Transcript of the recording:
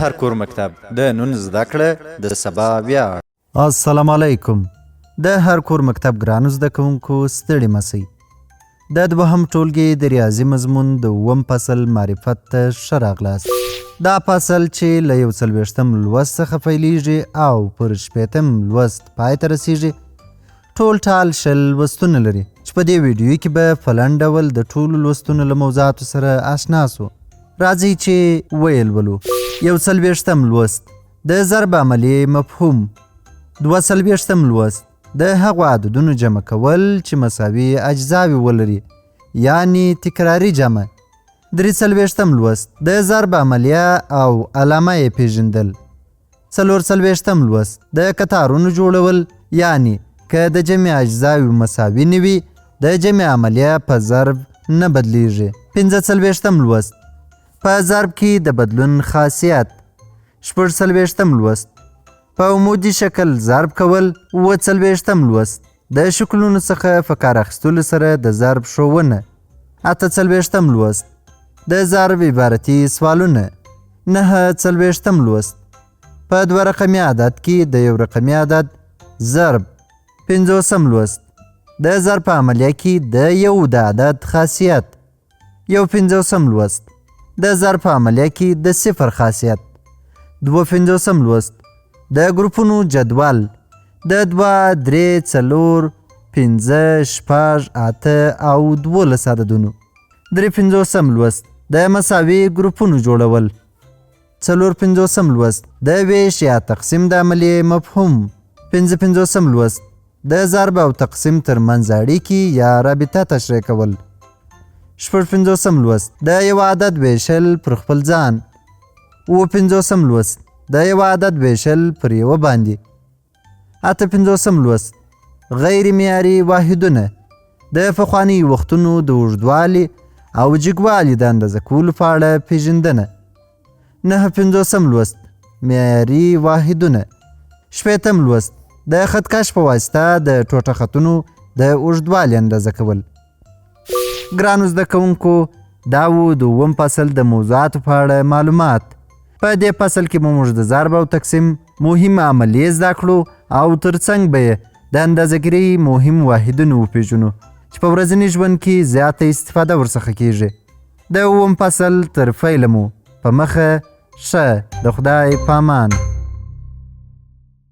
هر کور مکتب، د نن زده کړه د سبا ویاړ. السلام علیکم. د هر کور مکتب ګرانو زده کوونکو، ستړي مه سئ. د دوهم ټولګي د ریاضي مضمون د اووم فصل معرفت ته ښه راغلاست. دا فصل چې له 41 لوست څخه پیلیږي او پر 60 لوست پای ته رسیږي، ټول ټال 20 لوستونه لري، چې په دې ویډیو کې به په لنډ ډول د ټولو لوستونو له موضوعاتو سره آشنا سو. راځئ چې ویې لولو. 41 لوست، د ضرب عملیې مفهوم. 42 لوست، د هغو عددونو جمع کول چې مساوي اجزاوې ولري، یعنی تکراري جمع. 43 لوست، د ضرب عملیه او علامه یې پېژندل. 44 لوست، د کتارونو جوړول، یعنی که د جمع اجزاوې مساوي نه وي، د جمع عملیه په ضرب نه بدلیږي. 45 لوست، په ضرب کې د بدلون خاصیت. 46 لوست، په عمودي شکل ضرب کول. 47 لوست، د شکلونو څخه په کار اخیستلو سره د ضرب ښوونه. 48 لوست، د ضرب عبارتي سوالونه. 49 لوست، په دوه رقمي عدد کې د یو رقمي عدد ضرب. 50 لوست، د ضرب په عملیه کې د یو د عدد خاصیت. 51 لوست، د ضرب په عملیه کې د صفر خاصیت. 52 لوست، د ګروپونو جدول د 2، 3، 4، 5، 6، 8 او 12 عددونو. 53 لوست، د مساوي ګروپونو جوړول. 54 لوست، د ویش یا تقسیم د عملیې مفهوم. 55 لوست، د ضرب او تقسیم تر منځ اړیکې یا رابطه تشریح کول. 56 لوست، د یو عدد ویشل پر خپل ځان. 57 لوست، د یو عدد ویشل پر یوه باندې. 58 لوست، غیر معیاري واحدونه، د پخوانیو وختونو د اوږدوالي او جګوالي د اندازه کولو په اړه پېژندنه. 59 لوست، معیاري واحدونه. 60 لوست، د خطکش په واسطه د ټوټه خطونو د اوږدوالي اندازه کول. ګرانو زده کوونکو، دا و د اووم فصل د موضوعاتو په اړه معلومات. په دې فصل کې به موږ د ضرب او تقسیم مهمه عملیې زده کړو او ترڅنګ به یې د اندازهګیرۍ مهم واحدونه وپېژنو چې په ورځني ژوند کې زیاته استفاده ورڅخه کیږي. د اووم فصل تر پیله مو په مخه ښه، د خدای پامان.